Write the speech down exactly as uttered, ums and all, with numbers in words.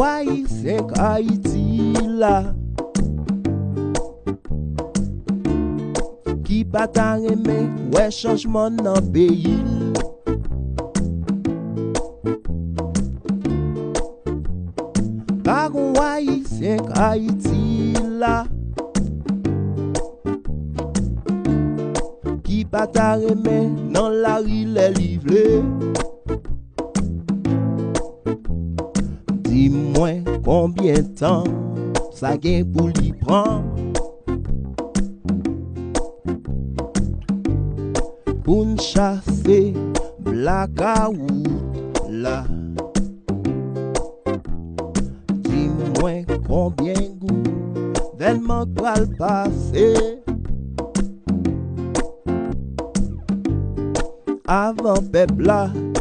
Ayisyen k Ayiti la, ki pa ta renmen wè chanjman nan peyi l. Pa gon Ayisyen k Ayiti la, ki pa ta renmen nan lari lè li vle. Di mwen konbyen tan sa gen pou li pran pou n chase blakawout la. Di mwen konbyen gouvènman k pral pase avan pèp la